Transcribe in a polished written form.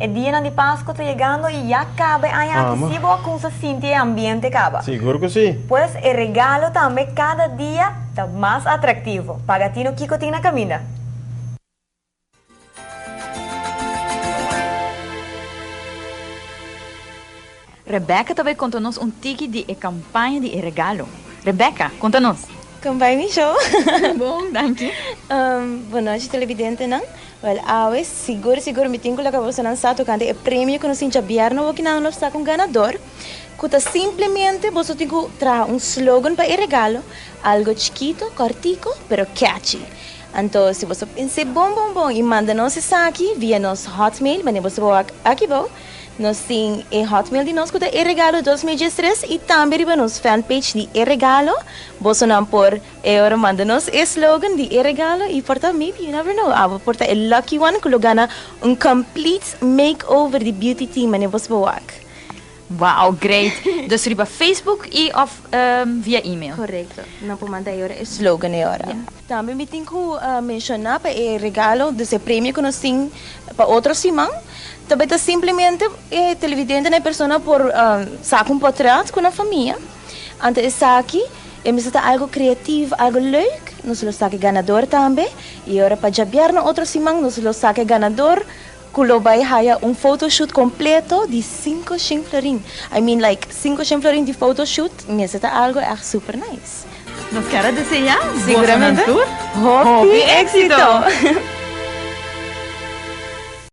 E dianan di Pasco ta yegando y ya caba e aña aki si bo a cunsa sinti e ambiente caba. Sigur cu si. Pues e regalo tambe cada dia ta mas atractivo. Paga tino kico tin na caminda. Rebecca ta bay conta nos un tiki di e campaña di e regalo. Rebecca, conta nos. Con bay mi show? Bon, danki. Bon nochi televidentenan. Wel awe sigur sigur mi tin cu laga bosonan sa tocante e premio cu nos tin djabièrnè awo kinan nos ta cu un ganador cu ta simplemente boso tin cu traha un slogan pa e regalo, algo chikito, cortico, pero catchy. Anto si boso pens'é bon bon bon y manda nos esaki via nos hotmail, manera boso por wak aki bou. Nos tin e hotmail di nos ku ta E Regalo 2013 i tambe riba nos fanpage di E Regalo. Bosonan por e ora manda nos e slogan di E Regalo i por ta maybe you never know abo por ta e lucky one ku lo gana un complete makeover di beauty team mane bos bo wak. Wow great! Dus riba Facebook i of via email? Korekto, nan por manda e ora e slogan e ora. Tambe mi tin ku menshoná pa e regalo, dus e premio ku nos tin pa otro siman, ta bai ta simplemente e televidente na e persona por saka un potret ku nan famia. Anto esaki e mester ta algu kreativo, algu leuk. Nos lo saka e ganador tambe. I ora pa djabièrnè otro siman nos lo saka e ganador ku lo bai haya un photoshoot kompleto di sinku shen florin. I mean like sinku shen florin di photoshoot mester ta algu ègt super nice. Nos kier a desea boso nan tur hopi éxito!